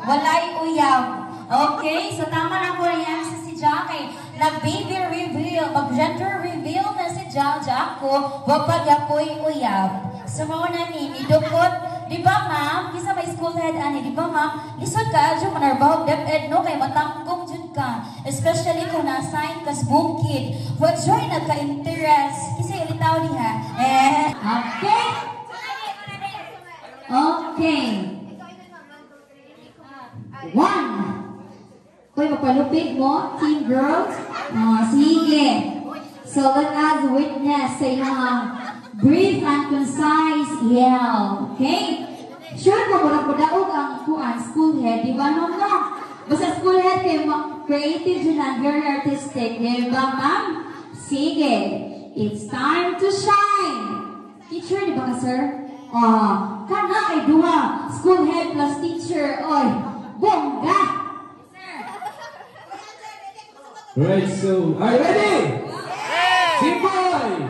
Walay uyab. Okay, so tama na ko na yan sa si Jack kay nag-baby reveal, mag-gender reveal na si Jack Jacko, wa pa gyapoy uyab. So mao na ni nidukot, di ba, ma'am? Kisa may school head ani, di ba, ma'am? Lisod ka adyo manarbaho DepEd, no, kay matanggong jud ka. Especially kung na-assign kas bukid. Wa joy nagka-interest. Kisa ulitaw diha. Eh, okay. Okay. One. Hoy, mapalupig mo, team girls. Oh, sige. So let us witness sa inyong brief and concise yell. Okay? Sure ko, murag padaog ang kuan, school head, di ba, no, no? Basta school head kay creative yun and very artistic, di ba, ma'am? Sige. It's time to shine. Teacher, di ba ka, sir? Oh, kana kay duha. School head plus teacher. Oy, bongga! Right, so are you ready? Team boy!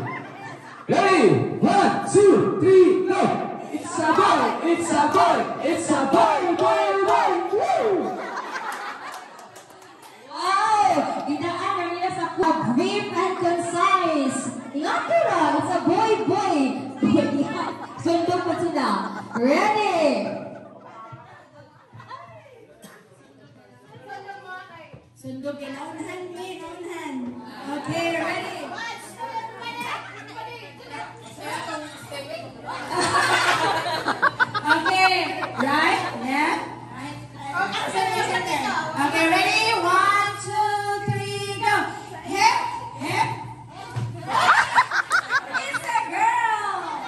Ready? One, two, three, go! It's a boy! It's a boy! It's a boy! Boy! Boy! Woo! Wow! Gidaan na nila sa brief and concise. Ingat ko ra, it's a boy, boy. Sundok pa sila. Ready? Sundog kinaunahan mi, naunahan. Okay, ready? Okay, right, left, right. Center, center. Okay, ready? One, two, three, go. Hip, hip. It's a girl.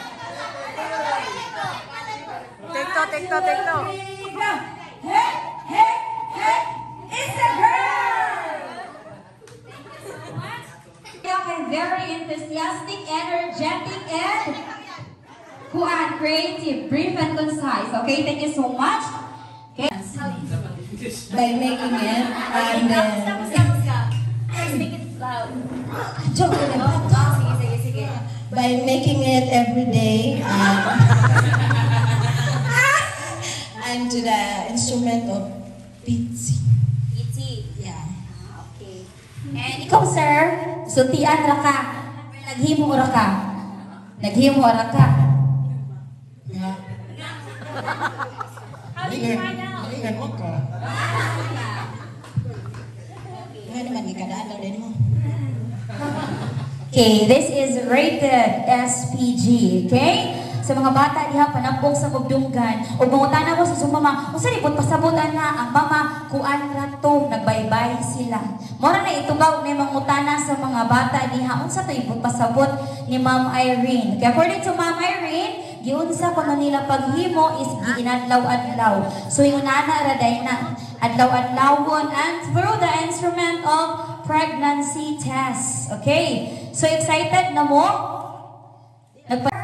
Take two, take two, take two. Three, go. Hip, hip, hip. It's a girl. Okay, very enthusiastic, energetic, and kuan, creative, brief and concise. Okay, thank you so much. Okay. By making it and then Make it loud. Joke. Sige, sige, sige. By making it every day and to the instrument of pizzi. PT. Yeah. Ah, okay. And ikaw, sir, sultian ra ka. Naghimo ra ka. Naghimo ra ka. Nga. How did you find out? Ingan mo ka. Nga naman, ikadaan daw din mo. Okay, this is rated SPG, okay? Sa mga bata diha panambok sa mugdunggan ug mangutana mo sa inyong mama, unsa ni pasabot ana ang mama, kuan ra to, nagbaybay sila. Mora na itugaw ni mangutana sa mga bata diha, unsa to ibot pasabot ni Ma'am Irene. Okay, according to Ma'am Irene, giunsa kuno nila paghimo is giinadlaw-adlaw. So ingon ana ra day na adlaw-adlawon and through the instrument of pregnancy test. Okay? So excited na mo? Nagpa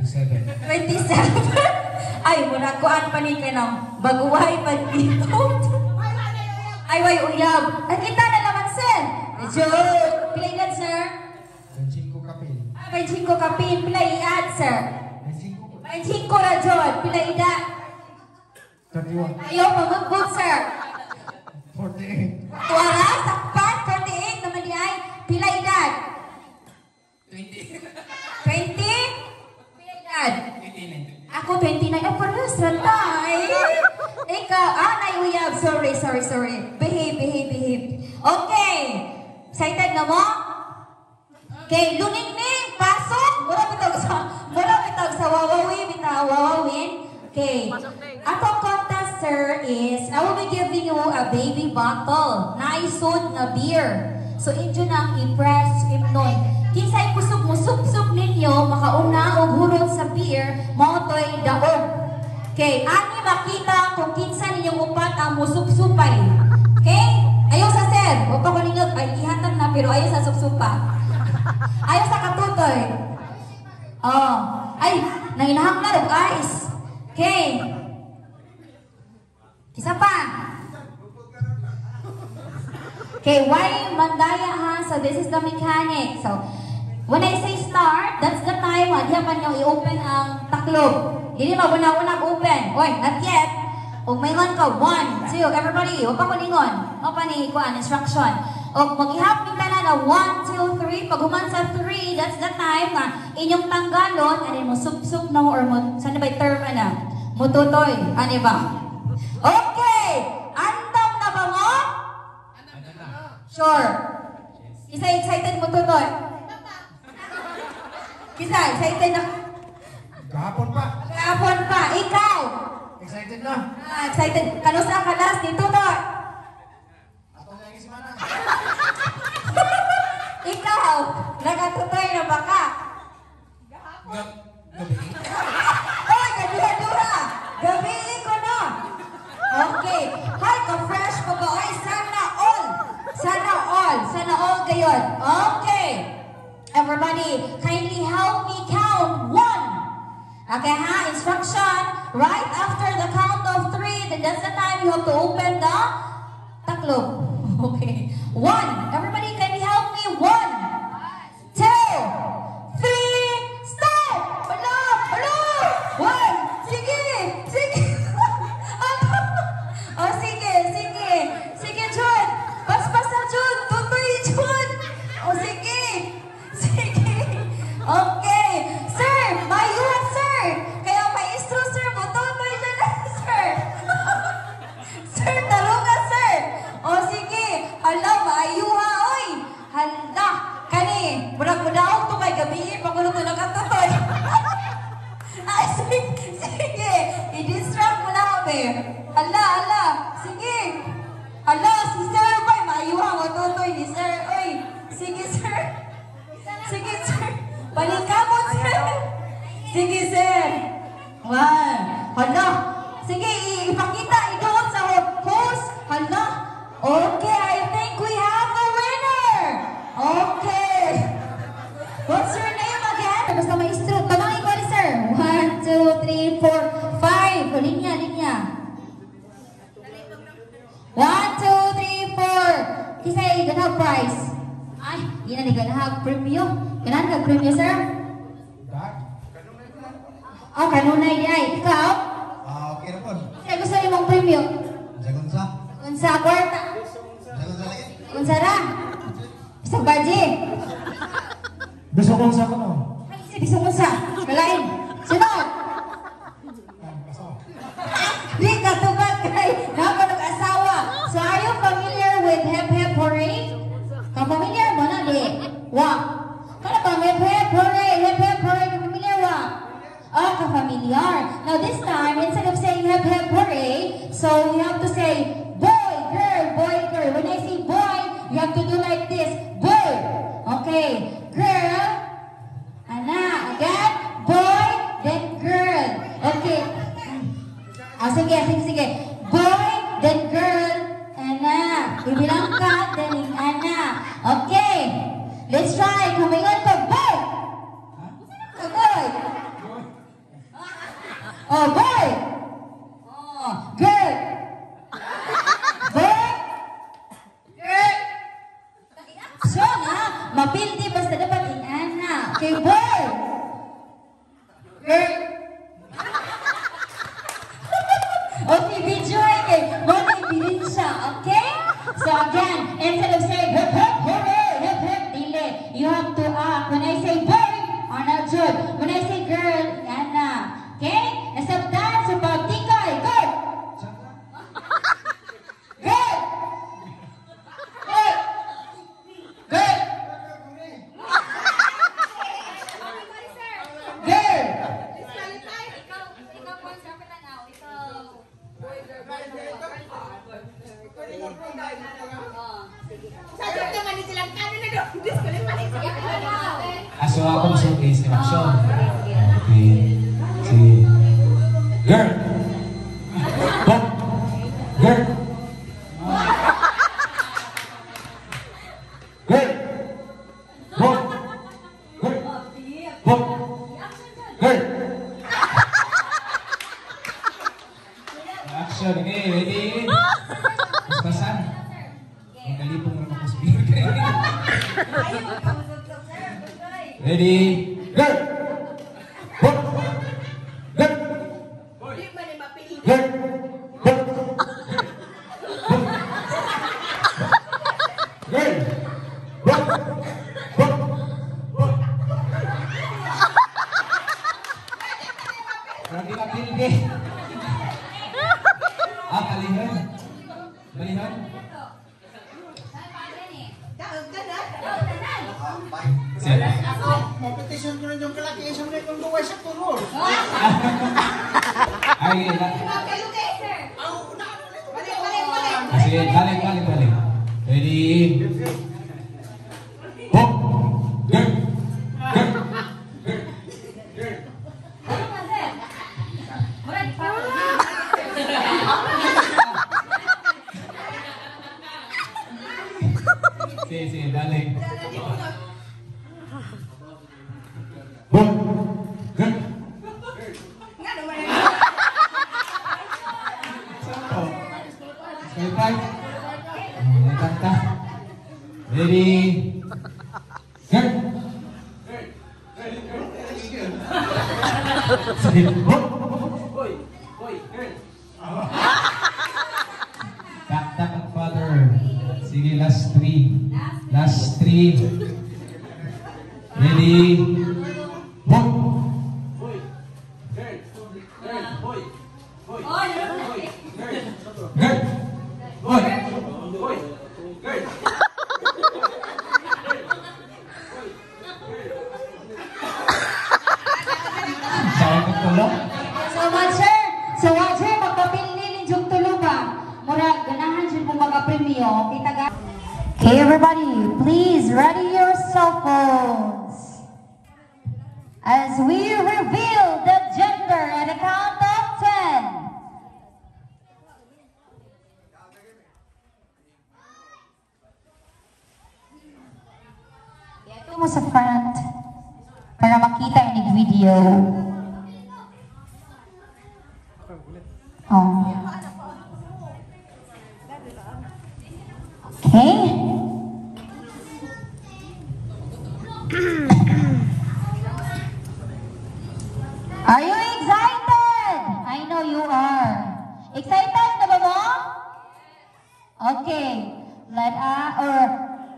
7. 27. Ay, mura kuan pa ni kanang baguhay pa dito. Ay, way uyab. Ang kita na naman, sir. Joke. Pila edad, sir? 25 kapil. Ah, 25 kapin. Pila i-add, sir? 25. 25 ra jud. Pila edad? 31. Ayaw pamugbog, sir. 48. Tuara, sakpan, 48 naman di ay. Pila edad? 20. 20? Pila edad? 29. Ako 29. Oh, parehas ra tay. Ikaw, ah, naiuyab. Sorry, sorry, sorry. Behave, behave, behave. Okay. Excited na mo? Okay, luningning, pasok. Mura bitag sa wawawi, bitaw wawawin. Okay. Atong contest, sir, is I will be giving you a baby bottle. Naisod nga beer. So, inyo nang i-press, imnon. Kinsay kusog mo, sup-sup ninyo, makauna og hurot sa beer, mao to'y daog. Okay, ani makita kung kinsa ninyong upat ang musupsupay. Okay? Ayaw sa sir. Huwag pa ko ninyo, ay ihatag na, pero ayaw sa supsupa. Ayaw sa katutoy. Oh. Ay, nanginahang na og ice. Okay. Isa pa. Okay, why mandaya ha? So this is the mechanic. So, when I say start, that's the time diha pa nyo i-open ang taklob. Dili maguna-una open. Oy, not yet. Ug maingon ka, one, two, everybody, wa pa ko ningon. Mao pa ni kuan instruction. Og maghihap ning tanan na one, two, three. Pag human sa three, that's the time nga inyong tanggalon, ani mo sup-sup na mo or mo, sana ba term ana? Mututoy, ani ba? Okay! Andam na ba mo? Sure. Isa excited mo tutoy? Kisa, excited na? Kahapon pa. Kahapon pa. Ikaw? Excited na. Ah, excited. Kanusa ka last ni Tutoy? Atong nga semana. Ikaw, nakatutoy na ba ka? Gabi. Oy, gaduha-duha! Gabi ko na! Okay. Hi, ka-fresh pa ba? Oy, sana all! Sana all! Sana all gayon. Okay. Everybody, kindly help me count. One. Okay, ha? Instruction. Right after the count of three, then that's the time you have to open the taklob. Okay. One. Everybody, kindly help me. One. Two. Three. Stop! Hala! Hala! One. Sige! Sige! Ano? Oh, sige! Sige! Sige, Jun! Paspasa, Jun! Tutoy, Jun! Oh, sige! Sige! Okay! Sir! Mayuhat, sir! Kaya maestro, sir! Mututoy dyan na, sir! Sir, tarunga, sir! O, sige! Hala, maayuha, oy! Hala! Kani, murag mudaog to kay gabi, pakulo to nakatutoy. Ay, sige, sige! I-distract mo na kami. Hala, hala! Sige! Hala, si sir bay, maayuha mo tutoy ni sir. Oy, sige, sir. Sige, sir. Balikamot, sir. Sige, sir. One. Hala. Sige, ipakita, iduot sa host. Hala. Okay, I think we have a winner. Okay. What's your name again? Basta maestro. Tabangin ko ni sir. One, two, three, four, five. O, linya, linya. One, two, three, four. Kisay, ganahag prize. Ay, di na ni ganahag premyo. Ganahan ka premyo, sir? Dad. Oh, kanunay di ay. Ikaw? Ah, okay na po. Kisay gusto nimong premyo? Jagunsa. Unsa kwarta? Jagunsa lagi. Unsa ra? Bisag baji. Gusto kong sa kuno. Ay, si bisag unsa? Kalain. Sunod. Di ka tubag kay napa asawa. So are you familiar with hep hep hooray? Ka familiar mo na di? Wa. Kana ba hep hep hooray, hep hep hooray, ka familiar wa? Ah, ka familiar. Now this time, instead of saying hep hep hooray, so you have to say boy, girl, boy, girl. When I say boy, you have to do like this. Boy. Okay. Girl. Ana, again. Boy, then girl. Okay. Ah, sige, sige, sige. Boy, then girl, ana. Ibilang ka, then ana. Okay. Let's try. Kumingon ka, boy. Ka, boy. Oh, boy. Oh, girl. Boy. Girl. Action, ha? Mapildi basta dapat ing-ana. Okay, boy. Girl. Okay, video okay. Mo na ibilin siya, okay? So again, instead of saying hip hip hooray, hip hip, dili. You have to act. When I say boy, ana jud. When I say girl, ana. Okay? Nasabdan sa pagtikay. Go! Girl! Girl! Girl! Girl! Ikaw, ikaw po, sir, tanaw. Ikaw. Oh, sige. Ah, so akong so instruction. Oh, sige, sige. Okay. Sige. Girl! Boy! Girl! Girl! Boy! Girl! Boy! Girl! Action. Okay, ready? Paspasan. Magkalipong naman ako sa Ready? Girl! Boy! Girl! Girl! Boy! Balihon? Sige. Competition ko na yung kalaki. Isang na kung duway sa turol. Ay, sige, balik, balik, balik. Ready? Hop! Girl! Girl! Girl! Girl! Sige, sige, balik. Hop! Girl! Square five. Kanta. Ready? Girl! Sige, hop! Tak, tak ang father. Sige, last three. Last three. Ready? Hop! Girl! Boy! Sayang ang tulong. So much, sir. So watch, sir, magpapili ninyong tulo ba? Murag, ganahan siya kung magapremyo. Kita ga. Okay, everybody, please ready your cell phones as we reveal the gender at a count of 10. Ito mo sa front para makita yung video. Oh. Okay. Are you excited? I know you are. Excited na ba mo? Okay. Let or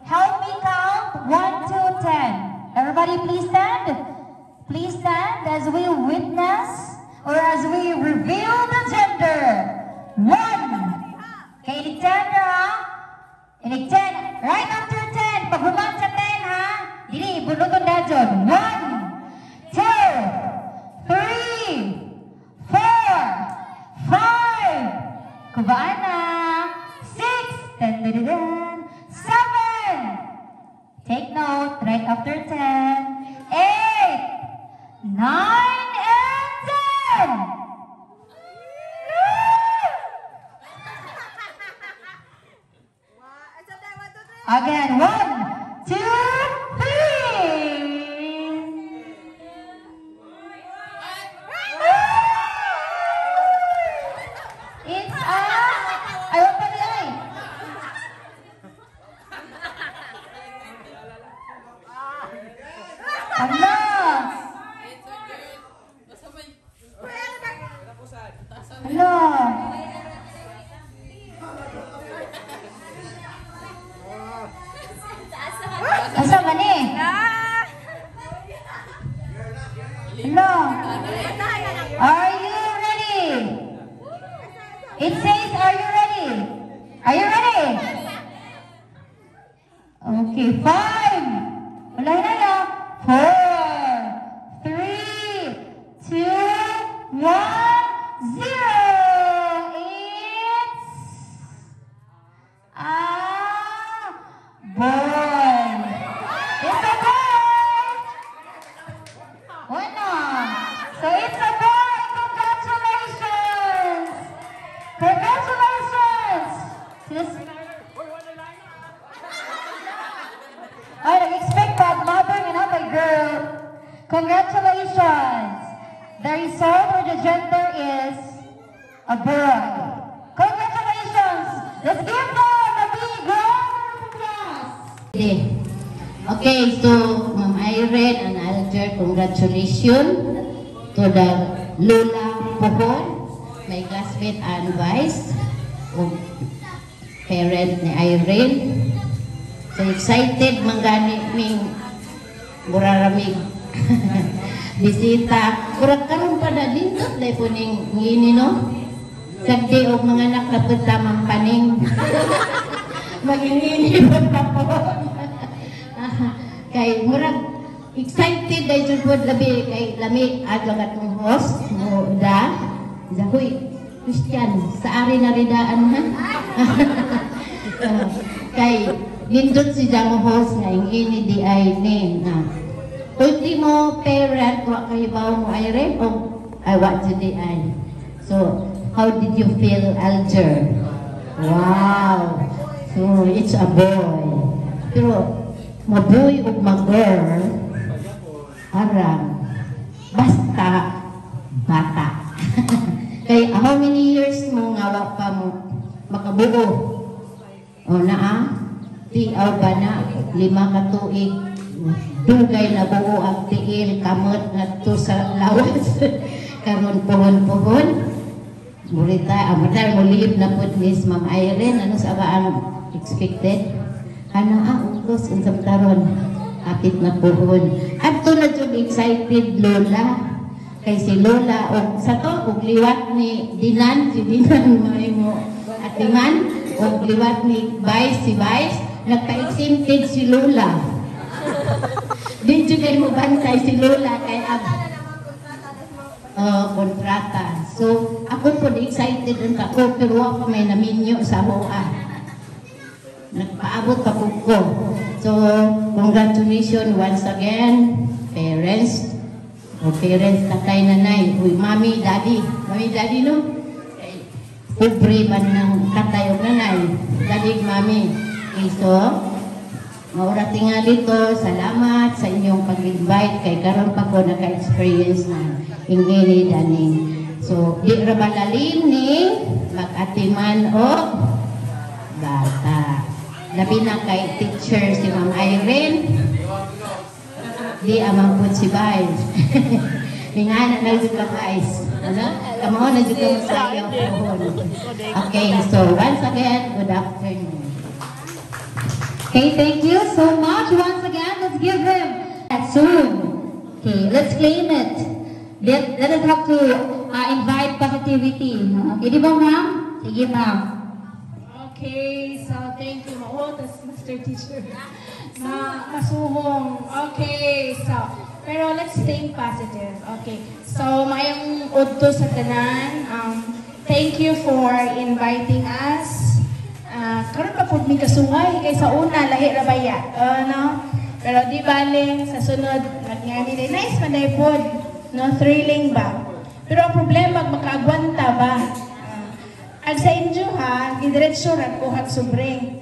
help me count 1 to 10. Everybody please stand. Please stand as we witness or as we reveal the gender. 1. Okay, inig 10 ha? Inig 10. Right after 10. Pag human sa 10 ha? Dili, bunuton na dyan. 1, 2, 3, 4, 5. Kubaan na. 6. 10, 10, 10, 7. Take note, right after 10. 8, 9, and 10. Again, 1, 2, 3. It's a... Ayaw pa niya eh. Ala! Ala! Asa man eh? Ala! Are you ready? It says, are you ready? Are you ready? Okay, 5. Wala na na. 4, 3, 2, 1, 0. It's a boy. It's a boy. Bueno. So it's a boy. Congratulations. Congratulations. Ay, nag-expect pag mother and not a girl. Congratulations. The result for the gender is a boy. Congratulations. Let's give them a big round of applause. Okay, so Ma'am Irene and Alger, congratulations to the Lola Pohon, my classmate and vice, parent ni Irene. So excited man gani ming muraramig bisita. Murag karon pa na nindot dai po ning ngini no. Sagdi og mga anak na pud tamang paning. Magingini pud pa po. Kay murag excited dahil jud pod, labi kay lami adto katong host mo da. Zahoy Christian sa ari na ridaan ha. Kay nindot si mo host nga ingini di ay ni na. Ultimo parent wa kahibaw mo Irene o ay wa jud di ay. So how did you feel, Alger? Wow. So it's a boy. Pero maboy o mag-girl, aram, basta bata. Kay how many years mo nga wa pa mo makabuo? O naa, ti aw ba na 5 ka tuig, dugay na buo ang tiil, kamot ngadto sa lawas. Karon pohon-pohon murita amata mo leave na pud ni Ma'am Irene. Ano sa ba ang expected ana ugos unsang taron hapit na pohon adto na jud excited lola kay si lola og sa to og liwat ni Dinan, si Dinan mahimo atiman, og liwat ni Vice, si Vice nagpa-exempted si lola. Di jud kay mo bantay si lola kay ang kontrata. So, ako po excited ang ako, pero ako may naminyo sa hoa. Nagpaabot pa po ko. So, congratulations once again, parents, o parents, tatay, nanay, uy, mami, daddy, mami, daddy, no? Eh, pobre man ng tatay o nanay, daddy, mami. Okay, so, maura tingali to, salamat sa inyong pag-invite kay karon pa ko naka-experience na ingini daning. So, di ra ba lalim ni mag-atiman o bata. Labi na kay teacher si Ma'am Irene. Di amang po si Vice. Ningana na jud ka, Vice. Ano? Kamo na jud ka sayaw pohon. Okay, so once again, good afternoon. Okay, thank you so much. Once again, let's give him soon. Okay, let's claim it. Let us have to invite positivity. Okay, di ba, ma'am? Sige, ma'am. Okay, so thank you. Oh, tas master teacher. Ma masuhong. Okay, so pero let's think positive. Okay. So mayong udto sa tanan. Thank you for inviting us. Karon pa pud mi kasuway kay sa una lahi ra baya. No? Pero di bale sa sunod nagngani day nice man day pod. No, thrilling ba? Pero ang problema makaagwanta ba? Ag sa inyo ha, gidiretso ra ko hag sobre.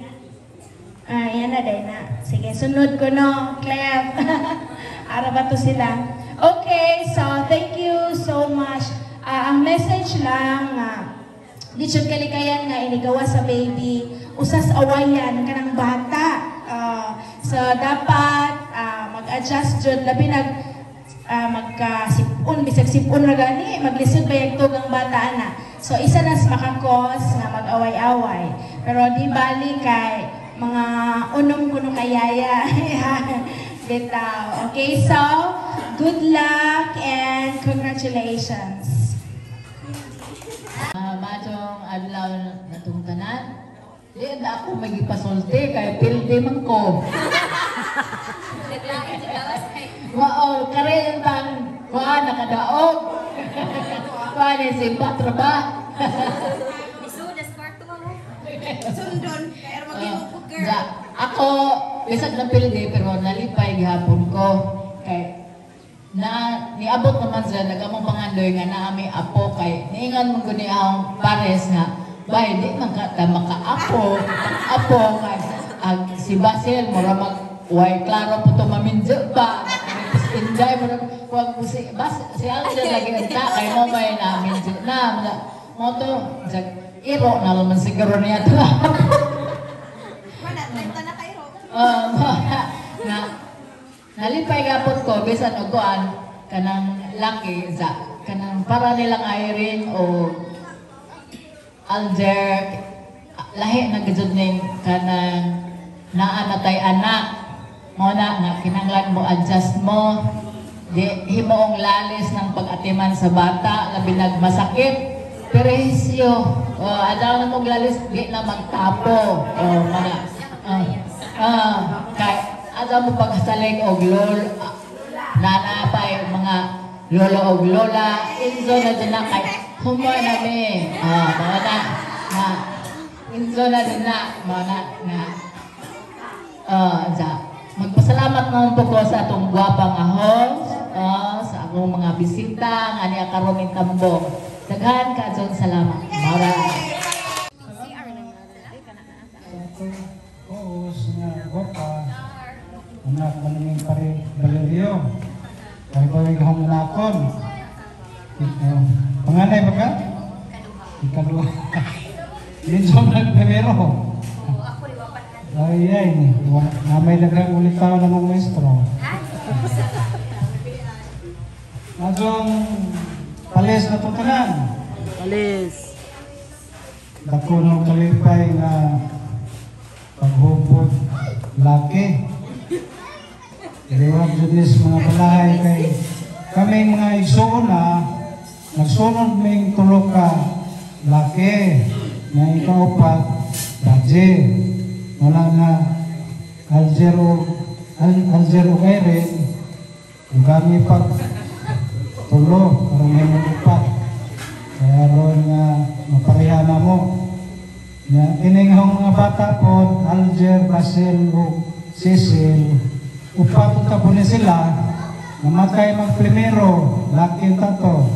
Ah, yan na day na. Sige, sunod ko no, Clef. Ara ba to sila? Okay, so thank you so much. Ang message lang, di jud kalikayan nga inigawa sa baby, usas awayan kanang bata. So dapat mag-adjust jud, labi nag magka-sipon, bisag sipon ra gani, maglisod ba yagtog ang bata ana. So isa na sa maka-cause nga mag-away-away. Pero di bali kay mga unom kuno kayaya. Bitaw. Okay, so good luck and congratulations. Maayong adlaw natong tanan. Di na ako magipasulti kay pildi man ko. Mao kare tang kuan nakadaog. Kuan ni simba traba. Sundon, pero mag-iupog girl. Ja, ako bisag na pildi pero nalipay gihapon ko kay na niabot naman sila nagamong pangandoy nga naa may apo kay niingan man guni akong pares nga bay di man ka ta makaapo apo kay ang si Basil mura mag way klaro po to maminjo ba inday mura wag ko si Bas si Alger lagi unta kay mo may na minjo na mo to jag iro na naman siguro niya to. Wala, 30 na kayo. Na nalipay gapot ko bisan og kuan kanang laki sa kanang para nilang Irene o Alger, lahi na gid ning kanang naa na tay anak mo na nga kinahanglan mo adjust mo di himuong lalis ng pag-atiman sa bata, labi nagmasakit. Perecio. Oh, adaw na mong lalis di na magtapo. Oh, mana. Kay adaw mo pagsalig og lol nanapay mga lolo og lola inzo na din na kay humo na mi. Mga na na inzo na din na mga na na sa magpasalamat naman po ko sa atong gwapa nga host, sa akong mga bisita nga niya karon ning tambong. Daghan ka dyon salamat. Mara. Oo, nga gwapa. Anak maningin pare Valerio. Kay bawig akong anakon. Panganay ba ka? Ikaduha. Minsan nagprimero. Ay, ay, namay daghang ulit tao na mong maestro. Adong palis na tutanan. Palis. Dako ng kalipay nga paghubot laki. Liwag jud nis mga balahay kay kaming mga igsoon na nagsunod ming tulo ka laki nga ikaupat badje. Wala na Algero Algero Irene kami pag tulo aron may upat. Kaya ron nga mapareha na mo. Ya, kining mga bata po, Alger, Basil, o Cecil, upat ta po ni sila, namatay magprimero, laki tato.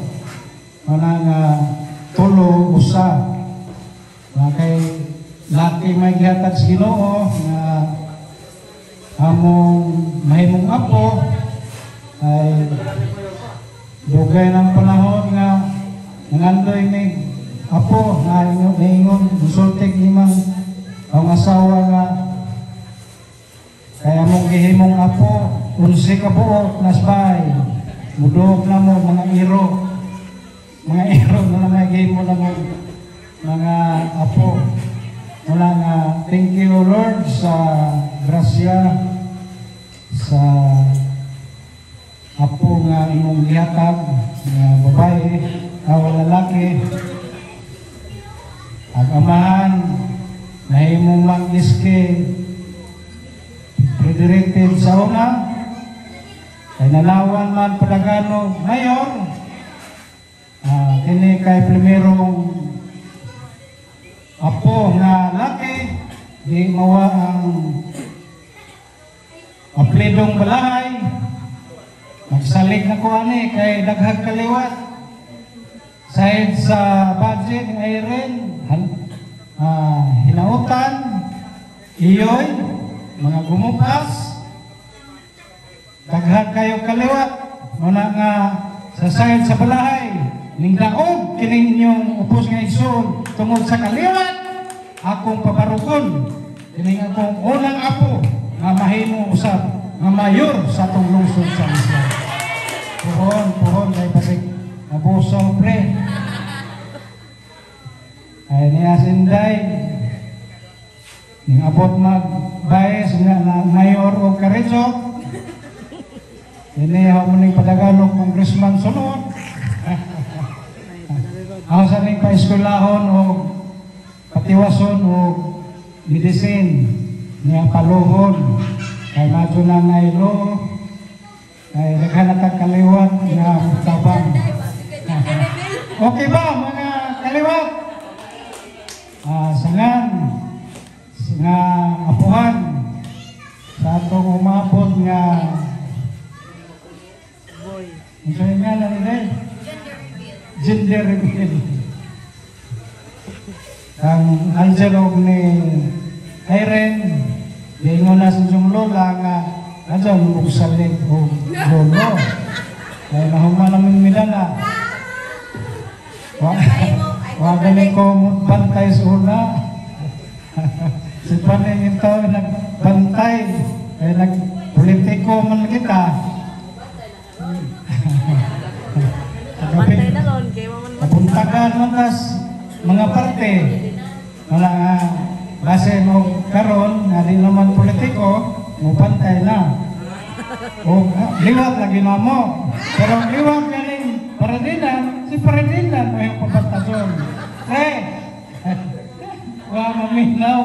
Wala nga tulo, usa. Wala kay laki may gihatag sa Ginoo nga among mahimong apo ay dugay ng panahon nga nangandoy ni apo nga ingon musultig nimang ang asawa nga kaya mong gihimong apo 11 ka buok nasbay mudog na mo mga iro na lang gihimo na mo mga apo. Wala nga thank you Lord sa grasya sa apo nga imong gihatag nga babae aw lalaki. Ang amahan nahimong mang iske redirected sa una kay nalawan man padagano mayor kini kay primerong apo nga laki di mawa ang aplidong balahay. Magsalig na ko ani kay daghang kaliwat side sa budget ni Irene, hinautan, iyoy, mga gumupas, daghang kayo kaliwat. Muna nga sa side sa balahay, ningdaog kining inyong upos nga igsoon tungod sa kaliwat, akong pabarukon, kining akong unang apo nga mahimo usab nga mayor sa atong lungsod sa isla. Puhon, puhon, kay pasig nabusaw pre. Ay niya sinday, ning abot magbayes nga na mayor o karejo, ini ako ning padagalog congressman sunod. Ako sa ning paeskwelahon o patiwason o medicine niya paluhon. Kay madyo na nailo, kay naghanatag kaliwat nga tabang. Okay ba mga kaliwat? Sangan nga apuhan sa atong umabot nga boy. Unsa nga lang ni gender reveal. Ang Angelo ni Irene giingon na sa inyong lola nga adyan mugsalig og lolo. Kaya nahuman namin midala. Wa gali ko bantay sa una. Si Paning ito nagbantay. Kaya nagpolitiko man kita. Bantay na ron, kay man Kapuntagan man tas mga parte. Wala nga base mo karon nga di naman politiko, mubantay na. O liwat lagi na mo. Pero liwat galing Paradinan, si Paradinan mo yung pabantason. Pre! Wa maminaw.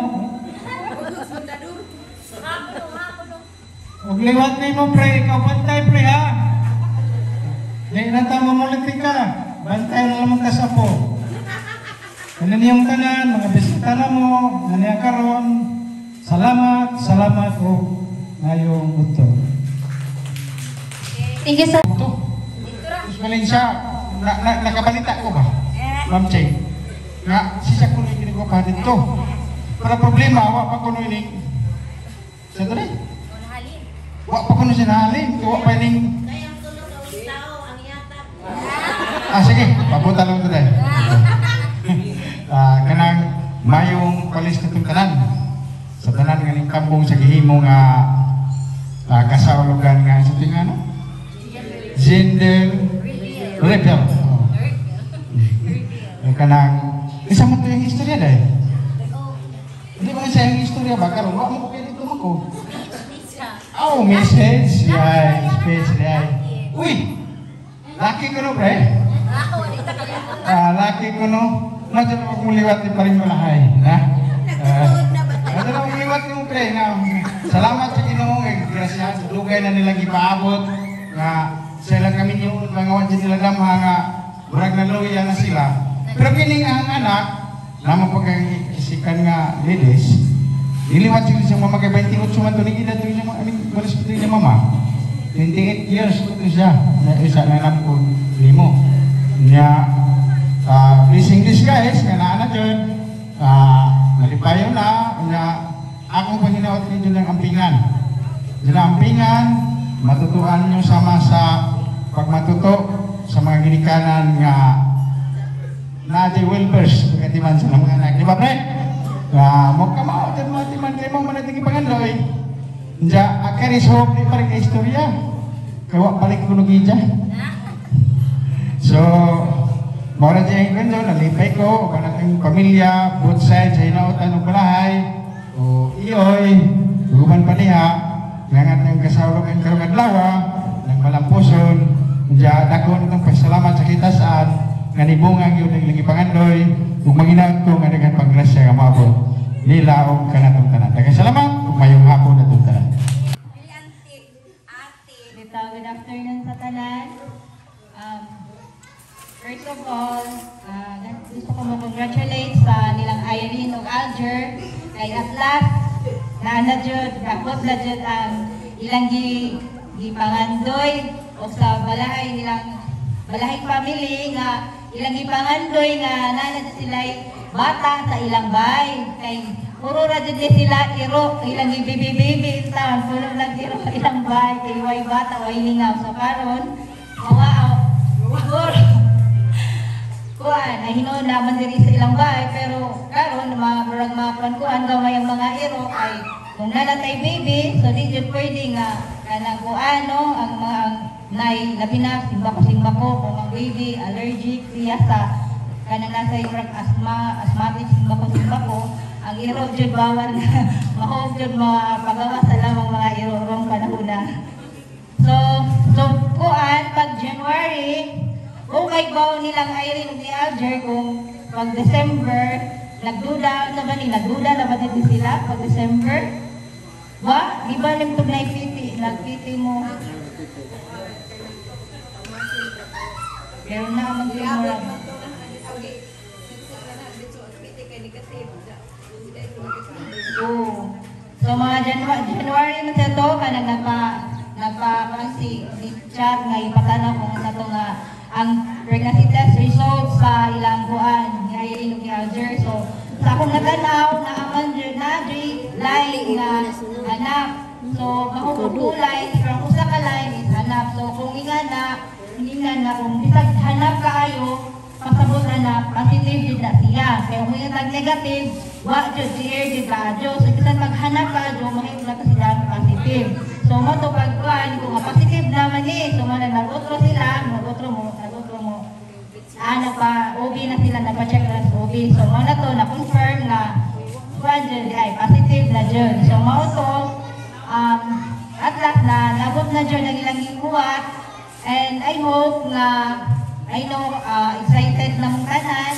Ug liwat nimo pre, ikaw bantay pre ha. Di na ta mamulitika. Bantay na lamang ka sa po. Ano niyong tanan, mga bisita na mo, naniya karon. Salamat, salamat o ngayong udto. Thank you so Ito. Miss Valencia, nakabalita ko ba? Ma'am Cheng. Nga, siya kuno yung ginagawa dito. Pero problema, wa pa kuno ini. Sa dali? Wa pa kuno siya nahalin. Wa pa ining... Ah, sige. Papunta lang ito dahil. Kanang mayong palis na itong tanan. Sa tanan nga ning tambong sa gihimo nga kasaulugan nga sa tinga, no? Gender reveal. Oh. Kanang isa mo to yung istorya dahil. Hindi ba sa yung istorya ba karon wa mo kay dito man ko. Oh, message ay speech ay. Uy. Laki ko no, pre. Laki ko no. Madyan ako muliwat ni paring malahay, na? Madyan ako muliwat ni mo, pre. Na, salamat sa Ginoo kay grasya sa dugay na nilang gipaabot nga sila kami niyon mga wa nila damha nga murag naluya na sila. Pero kining ang anak namo pag isikan nga ladies, niliwat sila sa mama kay 28 man to ning edad to niya aning balis to niya mama. 28 years to siya na isa na namko nimo. Nya blessing disguise nga naa na jud. Nalipayo na nya akong panginaot ninyo ng ampingan. Diyan ang ampingan, matutuan nyo sama sa pagmatuto sa mga ginikanan nga na di well-versed pagkatiman sa mga anak. Di ba, pre? Mo kamao, dyan mga timan, kayo mong manating ipangandoy. Diyan, akaris hope, di pa rin ka istorya. Kaya balik ko nung ija. So, mora dyan yung kwento, nalipay ko, kanang pamilya, both sides, sa hinaotan o balahay, o iyoy, guman pa niya, ngangat ng kasaulog ang karong adlaw, ng malampuson, diya dako nitong pasalamat sa kitasaan, nga nibungang yun ang ilang ipangandoy, ug manginaot ko nga daghan panggrasya nga moabot nila og kanatong tanan. Daghang salamat ug mayong hapon natong tanan. Dito, good afternoon sa tanan. First of all, gusto ko mo-congratulate sa nilang Irene ug Alger kay at last naa na jud, abot na jud ang ilang gipangandoy og sa balahay nilang balahing family nga ilang gipangandoy nga naa na jud sila bata sa ilang bahay kay puro ra jud ni sila iro ilang gibibi-bibi in town puno lang iro ilang bahay kay way bata way lingaw. So karon mawa siguro kuan ay hinuon naman diri sa ilang bahay pero karon murag makuan-kuan gamay ang mga iro ay kung nanatay baby so di jud pwede nga kanang kuan no ang mga nay labi na simbako kung ang baby allergic siya sa kanang nasa murag asthmatic simbako ang iro jud bawal mahog jud mapagawa sa lamang mga iro rong panahona. So kuan pag January okay ba nilang Irene ug ni Alger kung pag December nagduda na ba ni nagduda na ba din sila pag December? Wa, di ba nim tug naipiti, nagpiti mo. Pero na magsimula. Oh. So mga January na sa to kanang nagpa si chat nga ipatanaw kung sa to nga ang pregnancy test result sa ilang buwan ni Irene ug ni Alger. So sa akong natanaw na aman jud na line nga anak. So mahukog two lines pero usa ka line is hanap. So kung ingana na kung bisag hanap kaayo pasabot na positive jud na siya. Kaya kung ingana negative wa jud clear jud kaayo. So bisan maghanap kaayo mahimo na sila positive. So mo to pagkuan kung positive naman ni so man nag-otro sila, nag-otro mo. Nagpa OB na sila, nagpa-check na sa OB. So mo na to na-confirm na kuan jud ay positive na jud. So mao to at last na nabot na jud ang ilang gibuhat and I hope nga I know excited na mong tanan,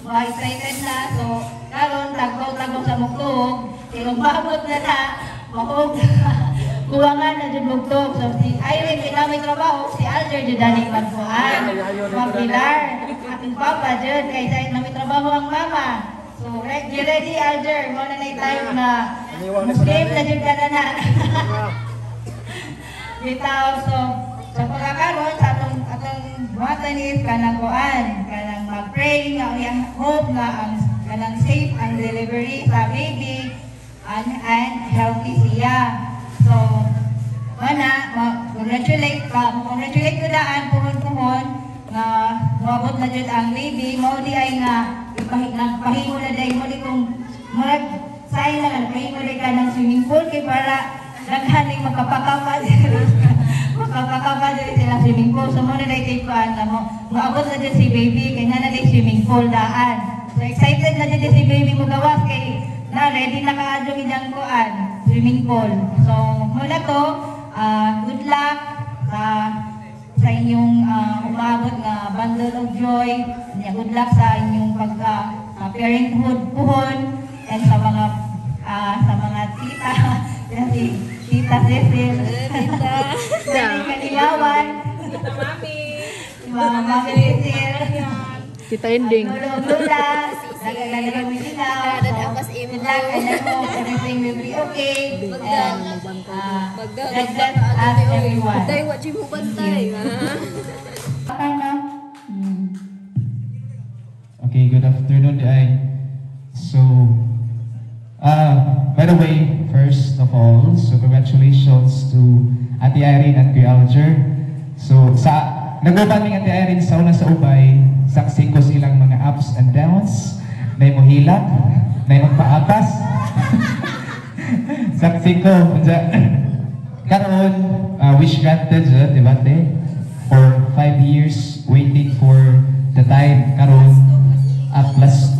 mga excited na. So karon tagbaw-tagbaw sa mugtuog, kay maabot na na, mahog kuwangan na jud mugtuog. So si Irene kay may trabaho, si Alger jud dani magkuan, magpilar. Aking papa jud kay sa na may trabaho ang mama. So ready, ready Alger, mo na na time na Muslim na jud ka na na. Bitaw, so sa pagkakaroon sa atong buhatan is kanang kuan, kanang mag-pray nga ang iyang hope nga ang kanang safe ang delivery sa baby and healthy siya. So mana congratulate ka, congratulate ko daan puhon-puhon nga moabot na jud ang baby mo di ay nga nagpahimo na day mo di kung murag say na nagpahimo day ka ng swimming pool kay para daghan ning makapakapa makapakapa diri sila swimming pool. So mo na day kay kuan na mo moabot na jud si baby kay na day swimming pool daan. So excited na jud si baby mo gawas kay na ready na kaadyo inyang kuan swimming pool. So mo na to, good luck sa inyong umabot nga bundle of joy. Good luck sa inyong pag parenthood puhon and sa mga tita, si Tita Cecil, Tita. Tita Kanilawan, Tita Mami. Si Mama Mami Cecil, Tita Ending. Lolo Lola, nagagalaw sila. So, good luck and I hope everything will be okay. And God bless us everyone. Day, what you bantay, ha? Okay, good afternoon, ay. So, by the way, first of all, so congratulations to Ate Irene and Kuya Alger. So, sa nag-uban ni Ate Irene sa una sa Ubay, saksi ko silang mga ups and downs, na mohilak, na magpaapas. Saksi ko, unsa karon wish granted jud, di ba, te? For 5 years waiting for the time karon at plus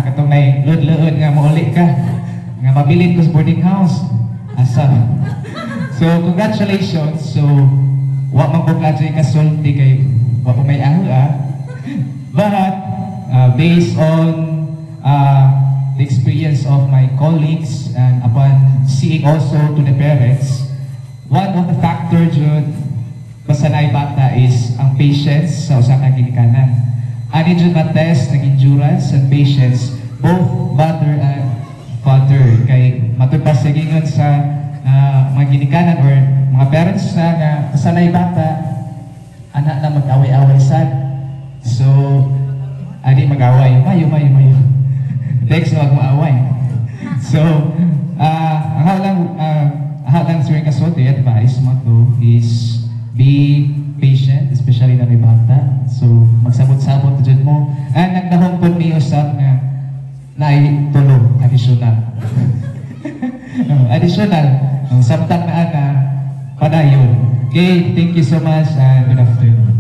katong nay luod-luod nga mouli ka nga mabilin ko sa boarding house asa. So congratulations. So wa man ko klase kasulti kay wa pa may aho ah, but based on the experience of my colleagues and upon seeing also to the parents, one of the factor jud basta naay bata is ang patience sa usa ka ginikanan. Ani jud ma-test ang endurance and patience both mother and father kay matud pa sa gingon sa mga ginikanan or mga parents na nga basta naay bata anak na mag-away-away sad. So ani mag-away, mayo mayo mayo. Next wag maaway. So ang lang sir kasulti advice mo to is be patient, especially na may bata. So magsabot-sabot jud mo. And nagdahom pod mi usab nga naay tulo additional. Additional. Ang samtang na ana padayon. Okay, thank you so much and good afternoon.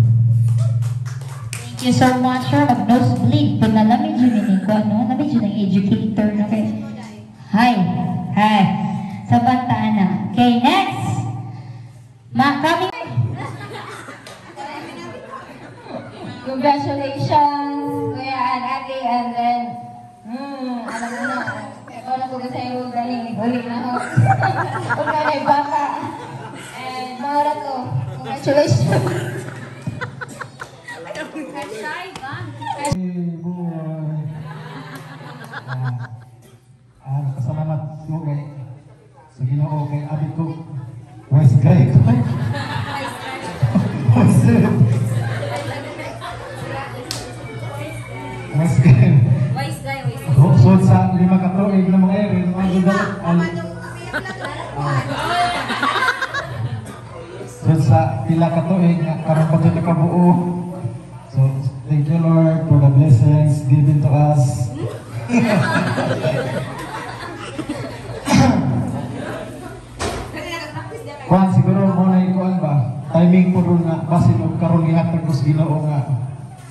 Thank you so much, sir. Mag-nosebleed po na lami dyan ni ko, no? Lami dyan ang educator, no? Okay. Hi. Hi. Sa bata na. Okay, next. Ma kami. Congratulations, Kuya and Ate, and then, alam mo na, ikaw na ko sa iyo, galing, uli na ako. Huwag na na bata. And, maura to. Congratulations. Hey, boy. Pasalamat ko kay sa Ginoo kay abi ko wise guy ko. Wise guy. Wise guy. Wise guy, wise guy. So, sa 5 ka tuig na mga ere, mga so sa pila ka tuig nga karon pa jud nakabuo. So thank you, Lord, for the blessings given to us. Kuan siguro mo na kuan ba? Timing po ron nga basin og karon gihatag ko sa Ginoo nga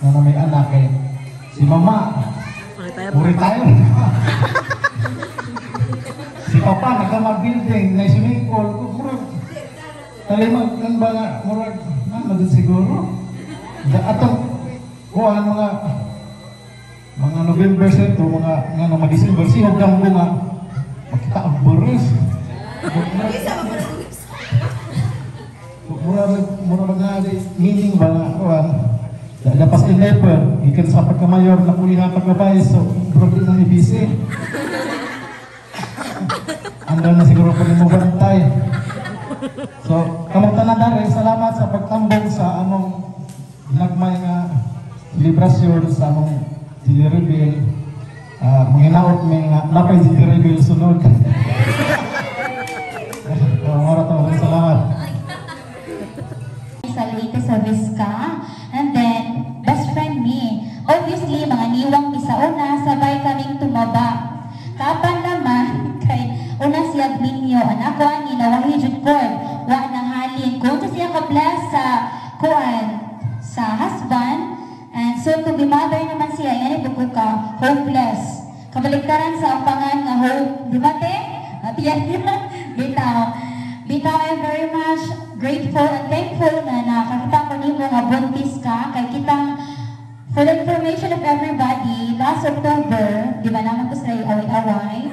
na may anak kay si mama retire. Si papa nagka-building na swimming pool ko murag talimag kan ba nga murag ano din siguro. Atong kuan mga November sa ito, mga nga mga December, sihog dang nga makita ang buris. Mura mura mga meaning ba nga kuan. Lapas 11, gikan sa pagka-mayor na pulihan pagka-vice, so bro di na ni busy. Andal na siguro pa mo bantay. So, kamong tanan dere, salamat sa pagtambong sa among ginagmay nga selebrasyon sa among gender reveal. Manghinaot mi nga napay gender reveal sunod. Mora to, salamat. Sa Leyte sa Visca. And then, best friend me. Obviously, mga niwang mi sa una, sabay kaming tumaba. Kapan naman, kay una siya minyo, anak ko ani, nawahi jud ko, wa nang halin. Kung siya ka-bless sa kuan, sa husband, and soon to be mother naman siya, yan ito ko ka, hopeless. Kabaligtaran sa ampangan nga hope, di ba te? At yan, bitaw. Bitaw, I'm very much grateful and thankful na nakakita ko nimo nga buntis ka. Kay kitang, for the information of everybody, last October, di ba naman ko sa away-away,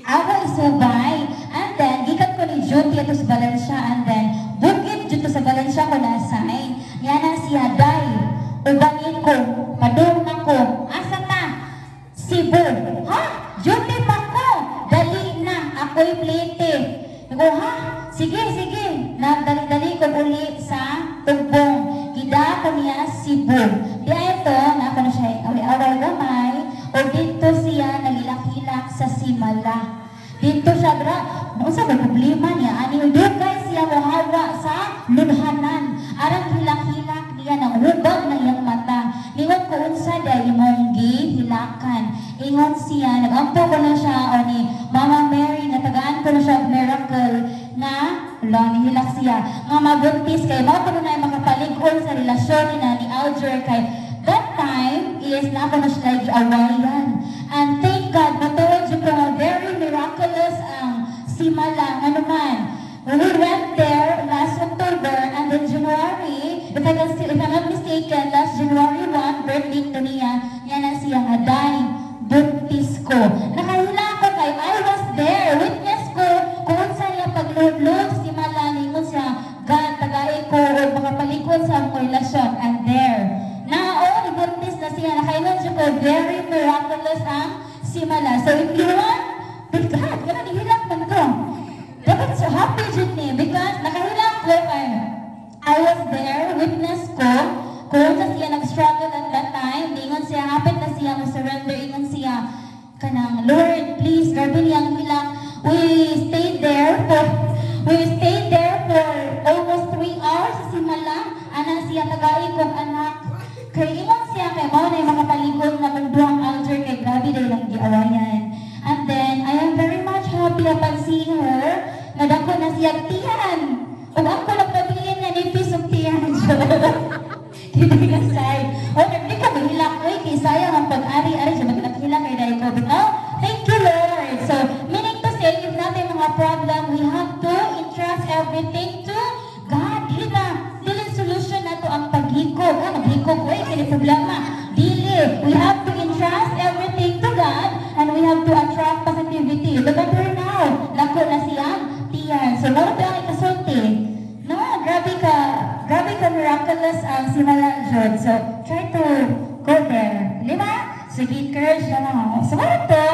ako isubay. And then, gikan ko ni Junti ato sa Valencia, and then, bukid dito sa Valencia ko na-assign. Yan na siya, day. Ubanin ko, padung na ko, asa ta? Cebu. Ha? Duty pa ko. Dali na, ako'y plate. Ako, ha? Sige, sige. Nagdali-dali ko uli sa Tugbong. Gida ko niya Cebu. Di ito, na ako na siya away-away gamay, o dito siya nagilak-hilak sa Simala. Dito siya, gra, unsa may problema niya? Ani, dugay siya mohawa sa lunhanan. Arang hilak-hilak niya ng hubag ng iyang mata. Ningon ko unsa dahil imong gihilakan. Ingon siya, nagampo ko na siya, o ni Mama Mary, natagaan ko na siya og miracle nga, wala, nihilak siya, nga mabuntis kay mao kuno na makapalig-on sa relasyon ni na ni Alger kay that time is na ako na siya giawayan. And thank God, matuod jud ko nga very miraculous ang Simala. Ano man, we went there last October and then January, if I'm not mistaken, last January 1, birthday to niya, niya na siya nga, day, buntis ko. Nakahila ako kay I was there, witness ko, kung sa niya paglublog si Simala, ningon siya, God, tagay ko, o makapalikod sa among relasyon, and there. Nao, buntis na siya, nakaingon siya ko, very miraculous ang Simala. So if you want, with God, ganun, hilak man ko. Dapat so happy jud ni because nakahilak ko kay I was there, witness ko, kung sa siya nag-struggle at that time, ingon siya, hapit na siya mo-surrender, ingon siya, kanang, Lord, please, grabe niyang hilak. We stayed there for almost 3 hours sa Simala. Ana siya, tagai kong anak. Kay ingon siya, kay mao na yung makapalikod na mong duhang Alger, kay grabe dahil ang giawayan. And then, I am very much happy upon seeing her, nadako na siya tiyan. Ug ako nagpabilin nga nipis og tiyan. Kidding aside. O, di ko mahilak, uy, kay sayang ang pag-ari-ari siya, maghilak-hilak kay dahil ko. But, oh, thank you, Lord. So, meaning to say, if natin mga problem, we have to entrust everything to God. Dili na, dili solution na to ang paghikog. Ha, maghikog, uy, kini problema. Dili. We have to entrust everything to God and we have to attract positivity. Look at her now. Lako na siya, tiyan. So, mao ang ikasulti. No, grabe ka miraculous ang Simala jud. So, try to go there. Di ba? Sige, encourage na lang ako. So, wala to.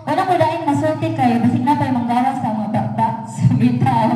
Wala ko daing masulti kayo. Basig na pa yung manggawas sa mga baba. So, bitaw.